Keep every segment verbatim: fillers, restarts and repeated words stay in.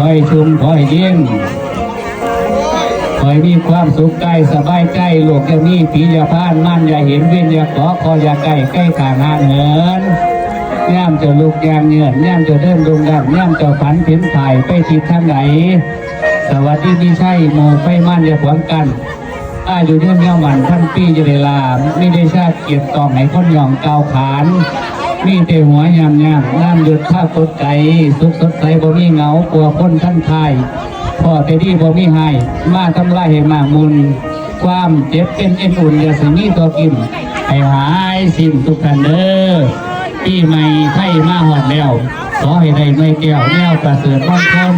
ขอให้ชุ่มขอให้เย็น ขอให้มีความสุขกายสบายใจ โรคอย่ามี ผีอย่าผ่าน มารอย่าเห็น เวรอย่าเกาะ เคราะห์อย่าใกล้ ไกลข้างห่างเหิน ยามเจ้าลุกย่างเยือน ยามเจ้าเดินลงดัง ยามเจ้าฝันเห็นถ่ายไปทิศทางไหน สวัสดีมีชัย หมู่ไฟมารอย่าขวางกัน อายุยืนยาวหมั่นพันปีอยู่ในลาม มีเดชาเกียรติต้องให้คนย่องก้าวขาน มีแต่หัวยามยาม น้ำหยดผ้ากดใจ สุขสดใสบ่มีเหงา กลัวคนท่านทาย พอแต่ดีบ่มีหาย มาทำลายให้มากมุน ความเจ็บเป็นเอ็นอุ่น อย่าสิมีต่อกิน ให้หายสิ้นทุกท่านเด้อ ปีใหม่ไทยมาฮอดแล้ว ขอให้ได้หน่วยแก้วแนวประเสริฐมงคล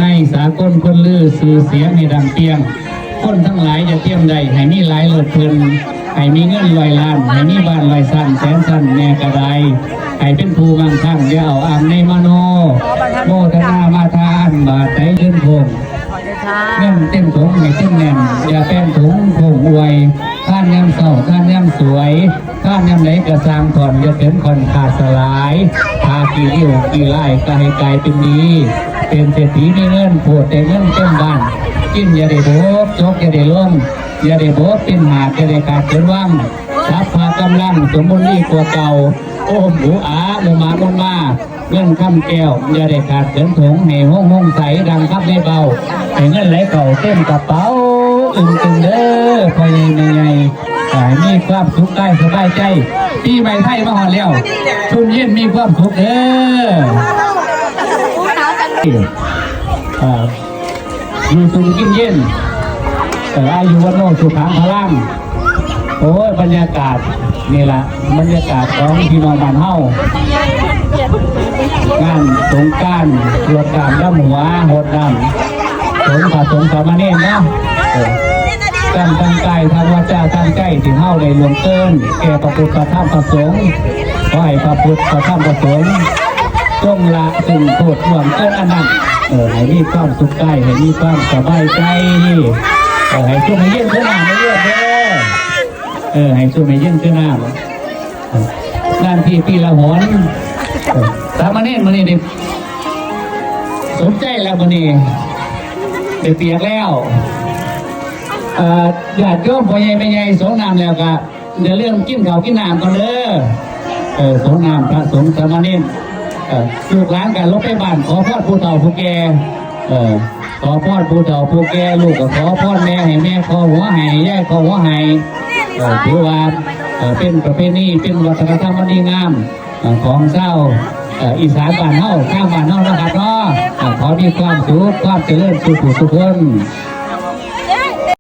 ในสากลคนลือชื่อเสียงให้ดังเปียง คนทั้งหลายอย่าเทียมได้ ให้มีหลายรถเพิ่น ให้มีเงินร้อยล้าน ให้มีบ้านร้อยชั้นแสนชั้นแน่กระได ให้เป็นผู้มั่งคั่งอย่าเอาอ่างในมโน โมทนามาทานบาทใดเงินพง เงินเต็มถุงให้เต็มแน่น อย่าแป้งถุงพงอวย ท่านยามเศร้า ท่านยามสวย ท่านยามไหนกระสร้างถอนอย่าเป็นคนขาดสลาย พากี่ริ้วกี่ลายก็ให้กลายเป็นดี เป็นเศรษฐีมีเงินโผดแต่เงินเต็มบ้าน กินอย่าได้บกจกอย่าได้ลง อย่าได้บกเป็นหาดอย่าได้ขาดเกินวัง ทรัพย์พากำลังสมบูรณ์ดีกว่าเก่า โอ้มหมูอาโมมามุนมา เงินคำแก้ว อย่าได้ขาดเกินถุง ให้ห้องห้องใสดังครับในเบา ให้เงินไหลเข้าเต็มกระเป๋า อึ้งตึงเด้อพ่อใหญ่แม่ใหญ่ ขอให้มีความสุขกายสบายใจ ปีใหม่ไทยมาฮอดแล้ว ชุ่มเย็นมีความสุขเด้อ เอ่อ อยู่สุขกินเย็น เอ่อ อายุวัณโณสุขังพลัง โอ้ย บรรยากาศนี่ละ บรรยากาศของพี่น้องบ้านเฮา งานสงกรานต์ รดน้ำดำหัว รดน้ำสงฆ์พระสงฆ์สามเณรเนาะ เออ ตั้งตั้งใจทางวาจาตั้งใจที่เฮาได้ล่วงเกิน แก่พระพุทธพระธรรมพระสงฆ์ ขอให้พระพุทธพระธรรมพระสงฆ์ จงละซึ่งโทษล่วงเกินอันนั้น เออ ให้มีความสุขใจ ให้มีความสบายใจ เออ ให้ชุ่มให้เย็นขึ้นหน้าเรื่อยๆเด้อ เออ ให้ชุ่มให้เย็นขึ้นหน้า นั่นที่ปีละหน เออ สามเณรมื้อนี้นี่ สมใจแล้วมื้อนี้ ได้เปียกแล้ว เอ่อ ญาติโยมพ่อใหญ่แม่ใหญ่สงน้ำแล้วก็ อย่าลืมกินข้าวกินน้ำก่อนเด้อ เออ สงน้ำพระสงฆ์สามเณร เออ ลูกหลานก็ลงไปบ้านขอพรผู้เฒ่าผู้แก่ เออ ขอพรผู้เฒ่าผู้แก่ ลูกก็ขอพรแม่ให้แม่ขอหัวให้ยายขอหัวให้ เออ ถือว่า เออ เป็นประเพณี เป็นวัฒนธรรมอันดีงาม เอ่อ ของชาว เอ่อ อีสานบ้านเฮา ทางบ้านเฮานะครับเนาะ อ่า ขอมีความสุข ความเจริญสุขทุกคน